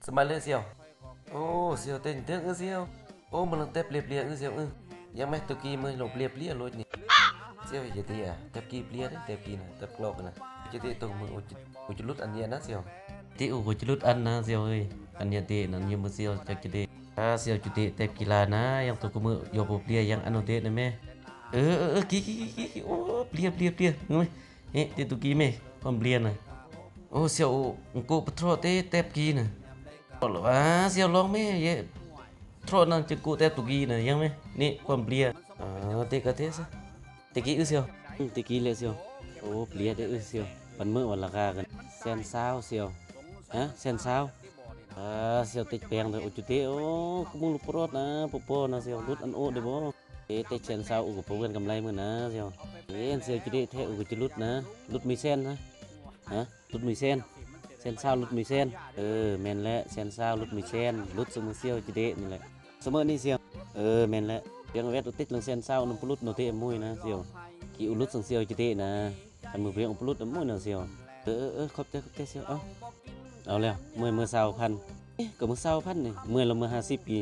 ສະບາຍເລີຍສ່ຽວ. ໂອ້ ສ່ຽວເຕັງເຖິງ ເອີ ສ່ຽວ. ໂອ້ ມັນແຕ່ບເລຍໆ ເອີ ສ່ຽວ ເອີ ຍັງແມ່ນຕະກີ້ມື້ລົບເລຍໆໂລດນີ້. ສ່ຽວ ຢ່າເຕະ ແຕ່ບກີ້ເລຍເດ້ ແຕ່ບກີ້ນະ ແຕ່ບກອກນະ ຈະເຕະຕົງມື ໂອ້ ຈະຫຼຸດອັນເນຍນະສ່ຽວ. ເຕະ ໂອ້ ຈະຫຼຸດອັນນະສ່ຽວເອີຍ. ອັນເນຍເຕະນັ້ນ ຍາມມື້ສ່ຽວຈັກຈະເຕະ. ອາ ສ່ຽວ ຈະເຕະແຕ່ບກີລານະ ຍັງຕົງມື ຢອກບໍ່ເລຍ ຍັງອັນໂນເຕະນະແມ່. ເອີ ເອີ ເອີ ກີ້ ກີ້ ໂອ້ ເລຍ ເລຍ ເລຍ ເອີ. ເອະ ເຕະຕຸກີແມ່ ຄວາມເບລຍນະ. ໂອ້ ສ່ຽວ ໂອ້ ອາກຸປະເທາະເຕະແຕັບກີນະ. ເທາະລະວ່າ ສ່ຽວລອງແມ່ ເຢ ເທາະນຳຈະກຸແຕັບຕຸກີນະ ຍັງແມ່ ນີ້ຄວາມເບລຍ. ເອີ ເຕະກະເຕະຊະ ເຕະກີ ອື ສ່ຽວ ອື ເຕະກີແຫຼະສ່ຽວ. ໂອ້ ເບລຍເດ້ ອື ສ່ຽວ. ປັນມື້ວ່າລາຄາກັນ ແສນຊາວສ່ຽວ. ຮະ ແສນຊາວ. ອາ ສ່ຽວເຕັກແປງເດີ ໂອຈຸເຕະ. ໂອ້ ກຸມືລຸປະຫຼອດນະ ປະປອນະສ່ຽວ ຫຼຸດອັນໂອເດ້ບໍ່? ເອ ແຕ່ແສນຊາວ ໂອກະບໍ່ເປັນກຳໄລມື້ນະສ່ຽວ. ເອ ສ່ຽວຈະເດະແທ້ ໂອກະຈະຫຼຸດນະ ຫຼຸດມີແສນນະ. ຮະ ຫຼຸດມີແສນ ແສນຊາວຫຼຸດມີແສນ. ເອີ ແມ່ນແຫຼະ ແສນຊາວຫຼຸດມີແສນ ຫຼຸດສະເໝີສ່ຽວຈະເດະນີ້ແຫຼະ ສະເໝີນີ້ສ່ຽວ. ເອີ ແມ່ນແຫຼະ ພຽງແວດຕິດເລື່ອງແສນຊາວນຳປະຫຼຸດໂນເຕະອະມຸຍນະສ່ຽວ. ກິອຸຫຼຸດສັງສ່ຽວຈະເດະນະ ອັນມືພຽງປະຫຼຸດອະມຸຍນະສ່ຽວ. ເອີ ເອີ ເອີ ຂອບໃຈ ຂອບໃຈສ່ຽວ. ເອົາ ເອົາແລ້ວ ເມື່ອຍ ເມື່ອຊາວພັນ. ເອ ກະມື້ຊາວພັນນີ້ ເມື່ອຍລະມື້ຫ້າສິບກີ.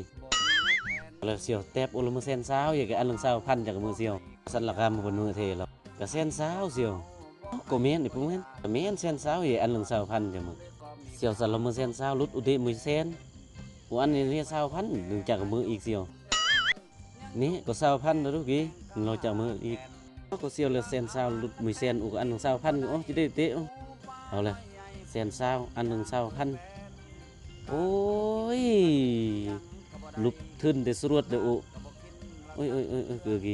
ແລ້ວສ່ຽວແຕັບ ໂອ ລະມື້ແສນຊາວ ເອ ກະອັນລະຊາວພັນຈັກມື້ສ່ຽວ. ສັນລະກາມບໍ່ເປັນມື້ເທລະ ກະແສນຊາວສ່ຽວ. ເອົ້າ ກະແມ່ນນີ້ ບໍ່ແມ່ນ ກະແມ່ນແສນຊາວ ເອ ອັນລະຊາວພັນຈັກມື້ສ່ຽວ. ສັນລະມື້ແສນຊາວ ຫຼຸດອຸເດະມື້ແສນ ໂອ ອັນນີ້ຊາວພັນ ເລື່ອງຈັກມື້ອີກສ່ຽວ. ນີ້ກະຊາວພັນລະດູກີ ລະຈັກມື້ອີກ. ເອົາ ກະສ່ຽວລະແສນຊາວ ຫຼຸດມື້ແສນ ໂອ ກະອັນລະຊາວພັນ ໂອ ຈະໄດ້ເຕະ. ເອົາລະ ແສນຊາວ ອັນລະຊາວພັນ. ໂອ້ຍ ຫຼຸບທຶນແຕ່ສະຫຼວດເດີ ໂອ ໂອ້ຍ ໂອ້ຍ ໂອ້ຍ ໂອ້ຍ ເກີກ